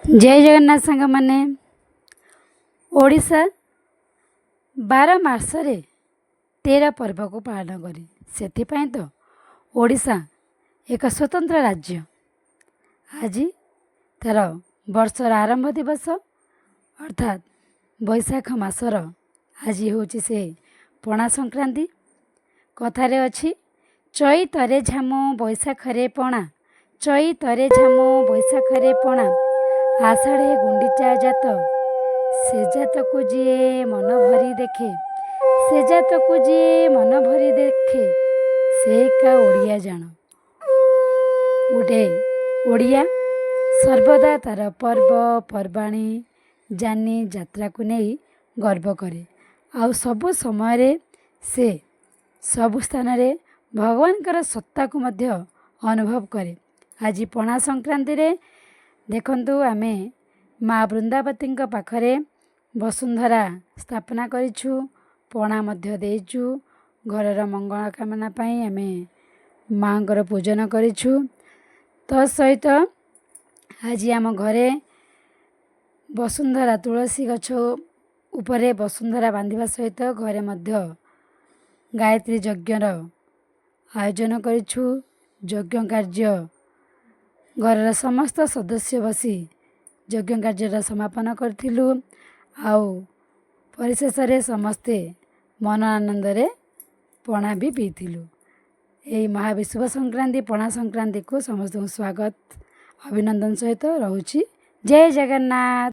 ଜୟ ଜଗନ୍ନାଥ ସାଙ୍ଗମାନେ। ଓଡ଼ିଶା 12 ମାସରେ 13 ପର୍ବକୁ ପାଳନ କରେ। ସେଥିପାଇଁ ତ ଓଡ଼ିଶା ଏକ ସ୍ୱତନ୍ତ୍ର ରାଜ୍ୟ। ଆଜି ତା'ର ବର୍ଷର ଆରମ୍ଭ ଦିବସ, ଅର୍ଥାତ୍ ବୈଶାଖ ମାସର ଆଜି ହେଉଛି ସେ ପଣା ସଂକ୍ରାନ୍ତି। କଥାରେ ଅଛି, ଚୈତରେ ଝାମୁ ବୈଶାଖରେ ପଣା, ଚୈତରେ ଝାମୁ ବୈଶାଖରେ ପଣା, ଆଷାଢ଼େ ଗୁଣ୍ଡିଚା ଯାତ, ସେ ଜାତକୁ ଯିଏ ମନ ଭରି ଦେଖେ, ସେ ଜାତକୁ ଯିଏ ମନ ଭରି ଦେଖେ, ସେ ଏକା ଓଡ଼ିଆ ଜାଣ। ଗୋଟେ ଓଡ଼ିଆ ସର୍ବଦା ତା'ର ପର୍ବ ପର୍ବାଣି, ଯାନି ଯାତ୍ରାକୁ ନେଇ ଗର୍ବ କରେ ଆଉ ସବୁ ସମୟରେ ସେ ସବୁ ସ୍ଥାନରେ ଭଗବାନଙ୍କର ସତ୍ତାକୁ ମଧ୍ୟ ଅନୁଭବ କରେ। ଆଜି ପଣା ସଂକ୍ରାନ୍ତିରେ ଦେଖନ୍ତୁ, ଆମେ ମା ବୃନ୍ଦାବତୀଙ୍କ ପାଖରେ ବସୁନ୍ଧରା ସ୍ଥାପନା କରିଛୁ, ପଣା ମଧ୍ୟ ଦେଇଛୁ। ଘରର ମଙ୍ଗଳ କାମନା ପାଇଁ ଆମେ ମାଆଙ୍କର ପୂଜନ କରିଛୁ। ତା ସହିତ ଆଜି ଆମ ଘରେ ବସୁନ୍ଧରା, ତୁଳସୀ ଗଛ ଉପରେ ବସୁନ୍ଧରା ବାନ୍ଧିବା ସହିତ ଘରେ ମଧ୍ୟ ଗାୟତ୍ରୀ ଯଜ୍ଞର ଆୟୋଜନ କରିଛୁ। ଯଜ୍ଞ କାର୍ଯ୍ୟ ଘରର ସମସ୍ତ ସଦସ୍ୟ ବସି ଯଜ୍ଞ କାର୍ଯ୍ୟର ସମାପନ କରିଥିଲୁ ଆଉ ପରିଶେଷରେ ସମସ୍ତେ ମନ ଆନନ୍ଦରେ ପଣା ବି ପିଇଥିଲୁ। ଏହି ମହାବିଷୁବ ସଂକ୍ରାନ୍ତି, ପଣା ସଂକ୍ରାନ୍ତିକୁ ସମସ୍ତଙ୍କୁ ସ୍ୱାଗତ ଅଭିନନ୍ଦନ ସହିତ ରହୁଛି। ଜୟ ଜଗନ୍ନାଥ।